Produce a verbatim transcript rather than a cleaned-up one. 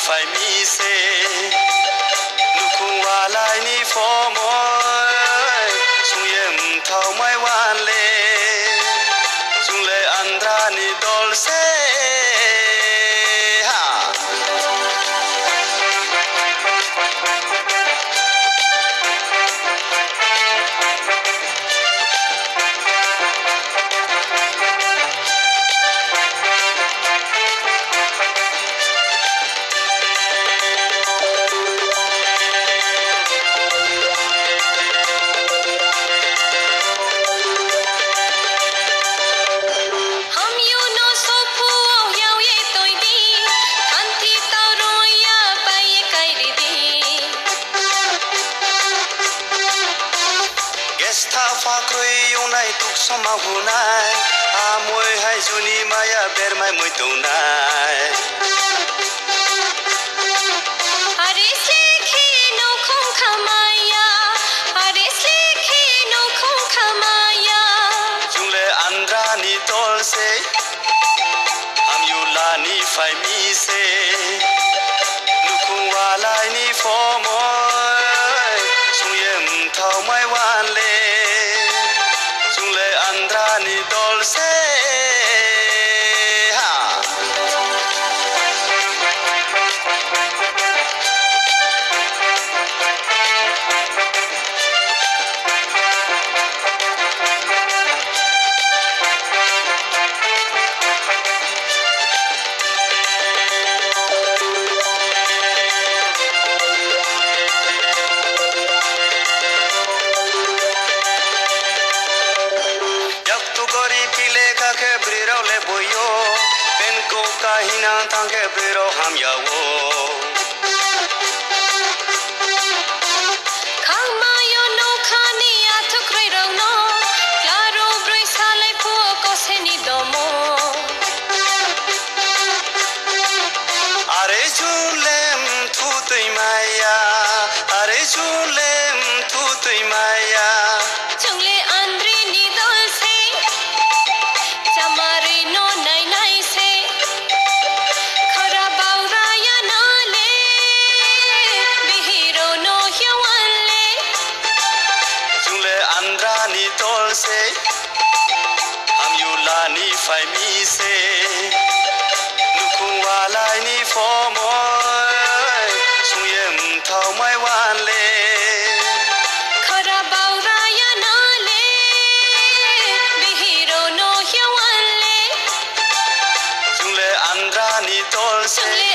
Phai mi se, nukhung walai ni phomoi, sung ye mthao mai wan le, chung le Andhra ni dol se ha. Hamyu no sophu o yag ye toi di, khanti tau rung ya pai ye kairi di. Gestha pha kroi yongnai tuksoma hunai, amoi hai juni maya bermai moi tongnai. Are sle khe nouhkhong khamai ya, are sle khe nouhkhong khamai ya. Chung le Andhra ni dol se, hamyu la ni phai mi se, nukhung walai ni phomoi, sung ye mthao mai wan le, chung le Andhra ni dol se ha. Yaktu gori pile kha khe broi rao le boi yo, penko kahinang thanng khe broi rao ham ya ou. Khangma yo nougkha ni athukroi rao no, klaro broi salai phuh wo kose ni domo. Are chung le mthu tuimai ya, are chung le mthu tuimai ya. Chung le Andhra ni dol se, chamari no nainai se, khora baura ya na le, bihiro no hiawan le. Chung le Andhra ni dol se, hamyu la ni phai mi se, nukhung walai ni phomoi, sung ye mthao mai wan le. Khora baura ya na le, bihiro no hiawan le. Chung le Andhra ni dol se, chung le